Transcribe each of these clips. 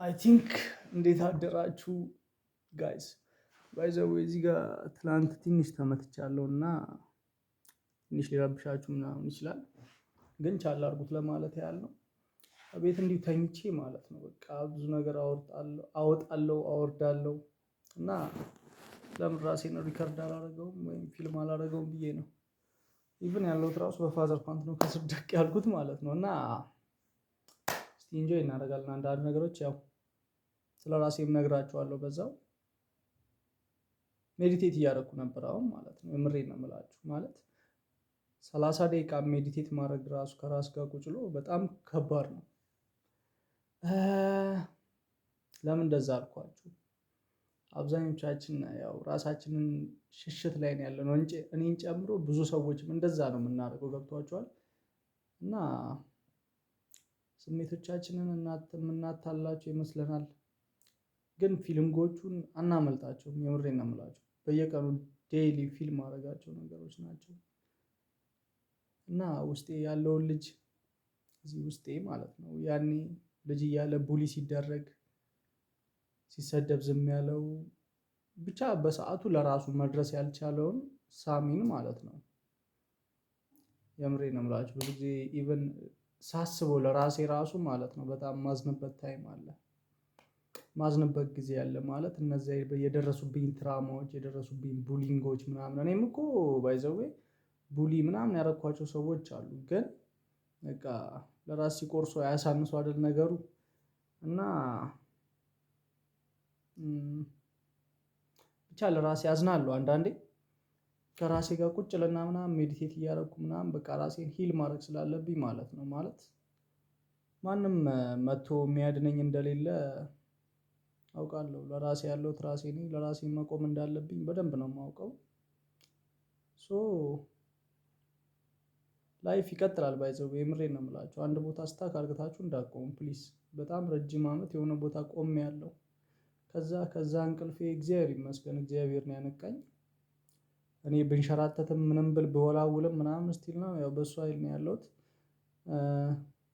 I think እንዴት አደራችሁ guys? By the way፣ እዚህ ጋር ትላንት ትንሽ ተመትቻለሁ እና ትንሽ ሊረብሻችሁ ምናምን ይችላል፣ ግን ቻል አድርጉት ለማለት ያህል ነው። ቤት እንዲሁ ተኝቼ ማለት ነው፣ በቃ ብዙ ነገር አወጣለሁ፣ አወርዳለሁ እና ለምን ራሴን record አላደርገውም ወይም ፊልም አላደርገውም ብዬ ነው። Even ያለሁት ራሱ በ father ፓንት ነው፣ ከስር ደቅ ያልኩት ማለት ነው። እና እስቲ enjoy እናደርጋለን። አንዳንድ ነገሮች ያው ስለ ራሴም እነግራችኋለሁ በዛው። Meditate እያደረኩ ነበር አሁን ማለት ነው። የምሬን ነው የምላችሁ። ማለት 30 ደቂቃ meditate ማድረግ ራሱ ከራስ ጋር ቁጭ ብሎ በጣም ከባድ ነው። ለምን እንደዛ አልኳችሁ? አብዛኞቻችን ያው ራሳችንን ሽሽት ላይ ነው ያለነው፣ እኔን ጨምሮ ብዙ ሰዎችም እንደዛ ነው የምናደርገው፣ ገብቷችኋል? እና ስሜቶቻችንን የምናታልላቸው ይመስለናል፣ ግን feeling ኦቹን አናመልጣቸውም። የምሬን ነው የምላችሁ፣ በየቀኑ daily feel ማደርጋቸው ነገሮች ናቸው። እና ውስጤ ያለውን ልጅ፣ እዚህ ውስጤ ማለት ነው፣ ያኔ ልጅ እያለ bully ሲደረግ፣ ሲሰደብ ዝም ያለው፣ ብቻ በሰአቱ ለራሱ መድረስ ያልቻለውን ሳሚን ማለት ነው። የምሬን ነው የምላችሁ፣ ብዙ ጊዜ even ሳስበው ለራሴ ራሱ ማለት ነው በጣም ማዝንበት time አለ። ማዝንበት ጊዜ አለ። ማለት እነዚያ የደረሱብኝ trauma ዎች፣ የደረሱብኝ bullying ኦች ምናምን፣ እኔም እኮ by the way bully ምናምን ያደረኳቸው ሰዎች አሉ። ግን በቃ ለራስ ሲቆርሱ አያሳንሱ አይደል ነገሩ። እና ብቻ ለራሴ አዝናለሁ። አንዳንዴ ከራሴ ጋር ቁጭ እልና ምናምን meditate እያደረኩ ምናምን በቃ ራሴን heal ማድረግ ስላለብኝ ማለት ነው። ማለት ማንም መጥቶ የሚያድነኝ እንደሌለ አውቃለሁ። ለራሴ ያለሁት ራሴ ነኝ፣ ለራሴ መቆም እንዳለብኝ በደንብ ነው የማውቀው። So life ይቀጥላል። By the way፣ የምሬን ነው የምላችሁ፣ አንድ ቦታ stuck አድርጋችሁ እንዳትቆሙ please። በጣም ረጅም አመት የሆነ ቦታ ቆሜያለሁ። ከዛ እንቅልፌ እግዚአብሔር ይመስገን፣ እግዚአብሔር ነው ያነቃኝ። እኔ ብንሸራተትም፣ ምንም ብል፣ ብወላውልም ምናምን still ነው ያው በሱ ሀይል ነው ያለሁት።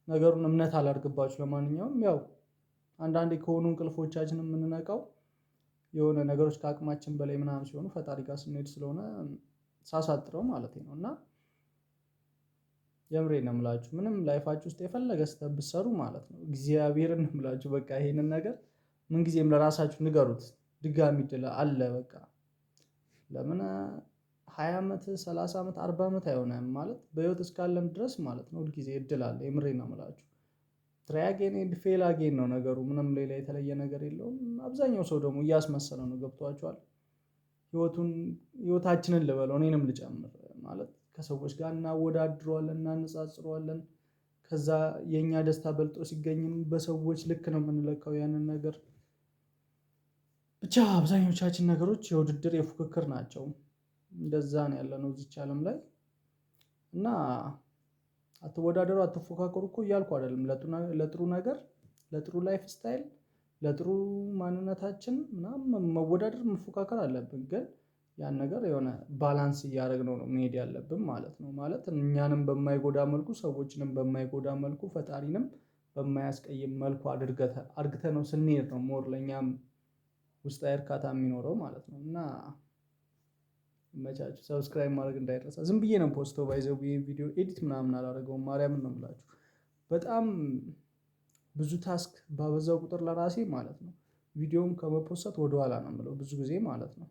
ነገሩን እምነት አላድርግባችሁ። ለማንኛውም ያው አንዳንዴ ከሆኑ እንቅልፎቻችን የምንነቃው የሆነ ነገሮች ከአቅማችን በላይ ምናምን ሲሆኑ ፈጣሪ ጋር ስንሄድ ስለሆነ፣ ሳሳጥረው ማለት ነው። እና የምሬን ነው የምላችሁ፣ ምንም life ኣችሁ ውስጥ የፈለገ ስህተት ብትሰሩ ማለት ነው፣ እግዚአብሔርን ነው የምላችሁ፣ በቃ ይሄንን ነገር ምንጊዜም ለራሳችሁ ንገሩት። ድጋሚ እድል አለ። በቃ ለምን 20 ዓመት፣ 30 ዓመት፣ 40 ዓመት አይሆንም? ማለት በህይወት እስካለን ድረስ ማለት ነው ሁልጊዜ እድል አለ። የምሬን ነው የምላችሁ። Try again and fail again ነው ነገሩ፣ ምንም ሌላ የተለየ ነገር የለውም። አብዛኛው ሰው ደግሞ እያስመሰለ ነው፣ ገብቷችኋል? ህይወቱን፣ ህይወታችንን ልበለው፣ እኔንም ልጨምር፣ ማለት ከሰዎች ጋር እናወዳድረዋለን፣ እናነጻጽረዋለን። ከዛ የእኛ ደስታ በልጦ ሲገኝም በሰዎች ልክ ነው የምንለካው ያንን ነገር። ብቻ አብዛኞቻችን ነገሮች የውድድር፣ የፉክክር ናቸው። እንደዛ ነው ያለነው እዚች አለም ላይ። እና አትወዳደሩ፣ አትፎካከሩ እኮ እያልኩ አይደለም። ለጥሩ ነገር፣ ለጥሩ lifestyle፣ ለጥሩ ማንነታችን ምናምን መወዳደር፣ መፎካከር አለብን። ግን ያን ነገር የሆነ balance እያደረግነው ነው መሄድ ያለብን ማለት ነው። ማለት እኛንም በማይጎዳ መልኩ፣ ሰዎችንም በማይጎዳ መልኩ፣ ፈጣሪንም በማያስቀይም መልኩ አድርገነው ስንሄድ ነው more ለእኛም ውስጣዊ እርካታ የሚኖረው ማለት ነው። እና ይመቻችሁ። Subscribe ማድረግ እንዳይረሳ። ዝም ብዬ ነው post by the way፣ ቪዲዮ edit ምናምን አላደርገውም፣ ማርያምን ነው የምላችሁ። በጣም ብዙ task ባበዛው ቁጥር ለራሴ ማለት ነው ቪዲዮውን ከመ post ወደኋላ ነው የምለው ብዙ ጊዜ ማለት ነው።